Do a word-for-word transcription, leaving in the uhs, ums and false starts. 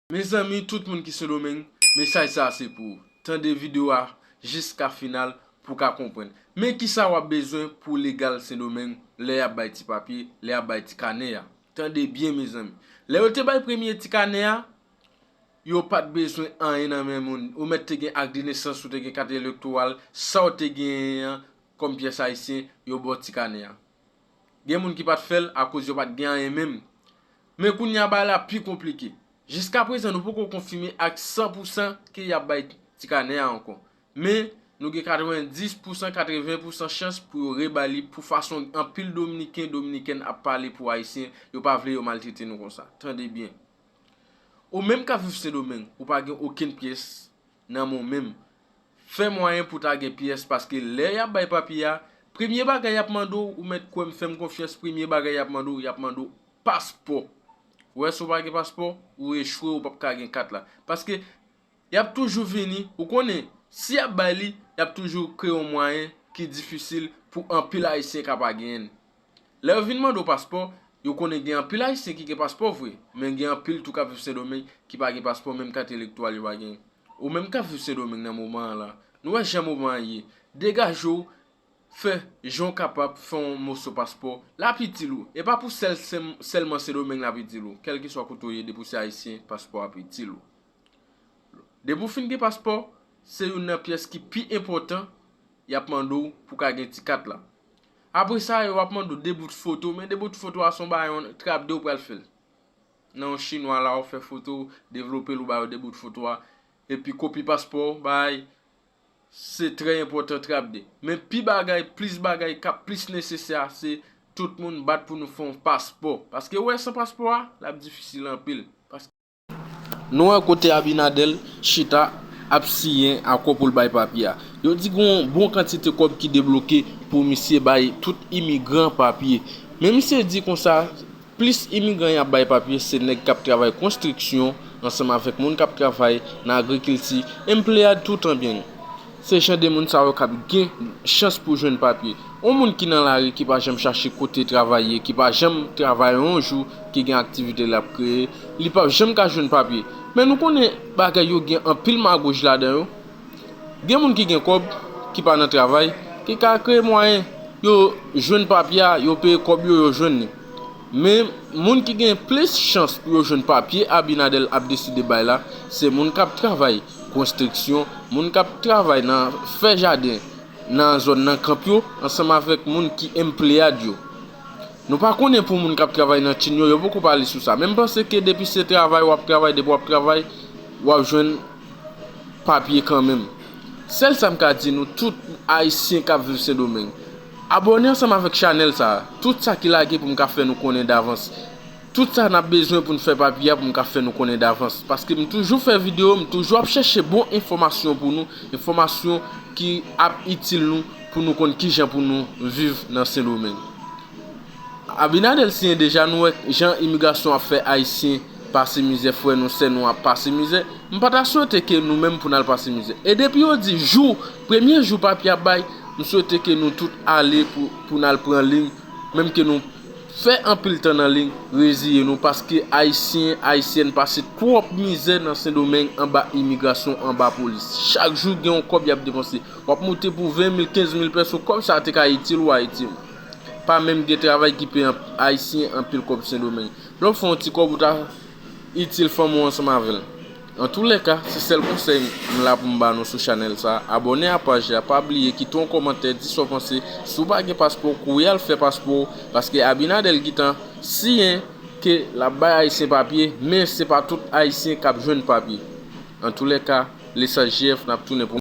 Mezanmi, tout moun ki Sendomeng, mesaj sa a se pou ou. Tande videyo a jiska final pou w ka konprann. Men kisa w ap bezwen pou w legal Sendomeng lè y ap bay ti papye, lè y ap bay ti kanè a. Tande byen, mezanmi. Lè yo te bay premye ti kanè a, yo pa t bezwen anyen nan men moun. Ou mèt te gen ak de nesans, ou te gen kat elektoral, sa w te genyen an kòm pyès ayisyen, yo ba w ti kanè a. Gen moun ki pa t fè l akoz yo pa t gen anyen menm. Men kounye a bagay la pi konplike. Jiskaprezan, nou poko konfime ak san pou san ke y ap bay ti kanè a ankò. Men, nou gen katrevenndis pou san, katreven pou san chans pou yo rebay li pou fason anpil Dominiken, Dominikèn ap pale pou Ayisyen, yo pa vle yo maltrete nou konsa. Tande byen. Ou menm k ap viv Sendomeng, ou pa gen okenn pyès nan men w menm. Fè mwayen pou w ta gen pyès, paske lè y ap bay papye a, premye bagay y ap mande w, ou mèt kwè m, fè m konfyans, premye bagay y ap mande w, y ap mande w paspò. Ou wè, si w pa gen paspò, ou echwe, ou p ap ka gen kat la. Paske y ap toujou vini, ou konnen, si y ap bay li, y ap toujou kreye yon mwayen ki difisil pou anpil Ayisyen ka pa genyen l. Lè yo vin mande w paspò, yo konnen gen anpil Ayisyen ki gen paspò vre, men gen anpil tou k ap viv Sendomeng ki pa gen paspò, menm kat elektoral yo pa genyen. Ou menm k ap viv Sendomeng nan moman an la, nou wè jan moman an ye. Degaje w, fè jan w kapab, fè yon moso paspò. L ap itil ou. E pa pou sèl, sèl, sèlman Sendomeng l ap itil ou. Kèlkeswa kote w ye, depi w se Ayisyen, paspò ap itil ou. Depi w fin gen paspò, se youn nan pyès ki pi enpòtan y ap mande w pou w ka gen ti kat la. Apre sa, yo ap mande w de bout foto, men de bout foto a se yon bagay, yon trap de w pral fè l. Nan yon chinwa la, w fè foto, devlope l, ou ba yo de bout foto a, epi kopi paspò w, bay, se trè enpòtan trap de. Men pi bagay, plis bagay k ap plis nesesè a, se tout moun bat pou nou fè yon paspò. Paske w wè san paspò a, l ap difisil anpil. Paske Nou wè kote Abinader chita ap siyen akò pou l bay papye a. Yo di gen yon bon kantite kòb ki debloke pou misye bay tout imigran papye. Men misye di konsa, plis imigran y ap bay papye, se nèg k ap travay konstriksyon ansanm avèk moun k ap travay nan agrikilti, employed tout an byen. Se jan de moun sa yo k ap gen chans pou jwenn papye. Yon moun ki nan lari, ki pa janm chache kote travay ye, ki pa janm travay yon jou, ki gen aktivite l ap kreye, li p ap janm ka jwenn papye. Men nou konnen bagay yo gen anpil magouj ladan yo. Gen moun ki gen kòb, ki pa nan travay, ki ka kreye mwayen yo jwenn papye a, yo peye kòb yo, yo jwenn li. Men, moun ki gen plis chans pou yo jwenn papye Abinader ap deside bay la, se moun k ap travay konstriksyon, moun k ap travay nan fè jaden nan zòn nan kanp yo, ansanm avèk moun ki employed yo. Nou pa konnen pou moun k ap travay nan Chine yo, yo poko pale sou sa. Men m panse ke depi se travay w ap travay, depi w ap travay, w ap jwenn papye kanmenm. Sèl sa m ka di nou, tout Ayisyen k ap viv Sendomeng, abòne ansanm avèk chanèl sa a. Tout sa ki lage pou m ka fè nou konnen davans. Tout sa n ap bezwen pou n fè papye a pou m ka fè nou konnen davans. Paske m toujou fè videyo, m toujou ap chèche bon enfòmasyon pou nou, enfòmasyon ki ap itil nou pou nou konn kijan pou nou viv nan Sendomeng. Abinader siyen deja, nou wè jan imigrasyon ap fè Ayisyen pase mizè, frè nou, sè nou ap pase mizè. M pa ta swete ke nou menm pou n al pase mizè. E depi yo di jou, premye jou papye ap bay, m swete ke nou tout ale pou, pou n al pran liy, menm ke nou fè anpil tan nan liy, reziye nou, paske Ayisyen, Ayisyèn pase twòp mizè nan Sendomeng anba imigrasyon, anba polis. Chak jou gen yon kòb y ap depanse. W ap moute pou ven mil, kenz mil pèso, kòb sa a te ka itil ou Ayiti. Pa menm gen travay ki peye Ayisyen anpil kòb Sendomeng. Lè w fè yon ti kòb, ou ta itil fanmi w ansanm avè l. Antoulèka, se sèl konsèy m la pou m ba nou sou chanèl sa. Abòne a paj la, pa bliye kite yon kòmantè, di sa w panse. Si w pa gen paspò, kouri al fè paspò w, paske Abinader gentan siyen ke l ap bay Ayisyen papye, men se pa tout Ayisyen k ap jwenn papye. Antoulèka, Lesaj J F, n ap tounen pou